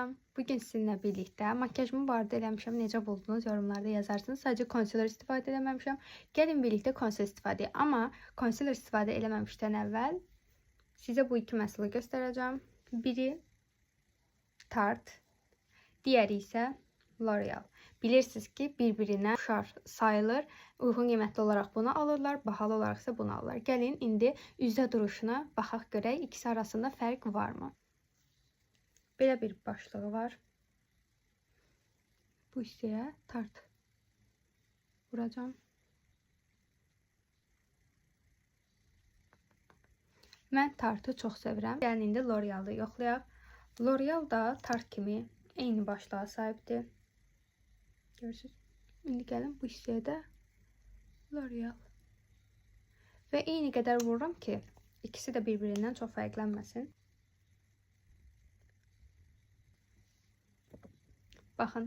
Salam. Bugün sizinlə birlikdə makyajımı bu arada eləmişəm. Necə buldunuz? Yorumlarda yazarsınız. Sadəcə concealer istifadə eləməmişəm. Gəlin birlikdə concealer istifadə edək. Amma concealer istifadə eləməmişdən əvvəl sizə bu iki məhsulu göstərəcəm. Biri Tarte, digəri isə L'Oreal. Bilirsiniz ki, bir-birinə oxşar sayılır. Uyğun qiymətli olaraq bunu alırlar, bahalı olaraq isə bunu alırlar. Gəlin indi üzdə duruşuna baxaq görək ikisi arasında fərq varmı? Belə bir başlığı var. Bu hissəyə Tarte vuracağam. Mən Tarte-ı çox sevirəm. Gəlin indi L'Oreal-ı yoxlayaq. L'Oreal da Tarte kimi eyni başlığa sahibdir. Görürsünüz. İndi gəlin bu hissəyə də L'Oreal. Və eyni qədər vururam ki, ikisi də bir-birindən çox fərqlənməsin. Baxın,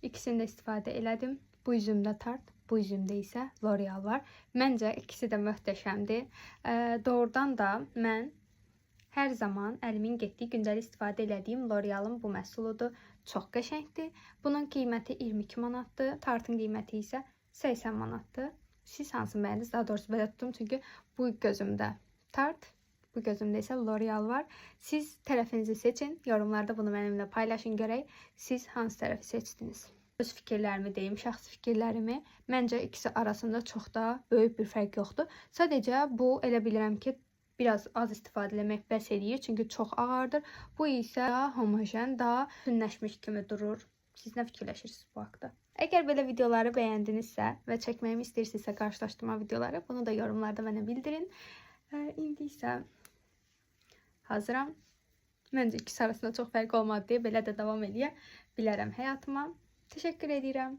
ikisini də istifadə elədim. Bu üzümdə Tarte, bu üzümdə isə L'Oreal var. Məncə ikisi də möhtəşəmdir. Doğrudan da mən hər zaman əlimin getdiyi gündəlik istifadə elədiyim L'Oreal-ın bu məhsuludur. Çox qəşəngdir. Bunun qiyməti 22 manatdır. Tarte-ın qiyməti isə 80 manatdır. Siz hansını bəyəndiniz? Daha doğrusu belə tutdum çünki bu gözümdə Tarte, bu gözümdə isə L'Oreal var. Siz tərəfinizi seçin. Yorumlarda bunu mənimlə paylaşın görək. Siz hansı tərəfi seçdiniz? Öz fikirlərimi deyim, şəxsi fikirlərimi. Məncə ikisi arasında çox da böyük bir fərq yoxdur. Sadəcə bu elə bilirəm ki, biraz az istifadə eləmək bəs eləyir, çünki çox ağardır. Bu isə daha homojen, daha bütünləşmiş kimi durur. Siz nə fikirləşirsiniz bu haqda? Əgər belə videoları bəyəndinizsə və çəkməyimi istəyirsinizsə qarşılaşdırma videoları, bunu da yorumlarda mənə bildirin. İndi isə hazıram. Məncə ikisi arasında çox fərq olmadı deyə belə də davam eləyə bilərəm həyatıma. Təşəkkür edirəm.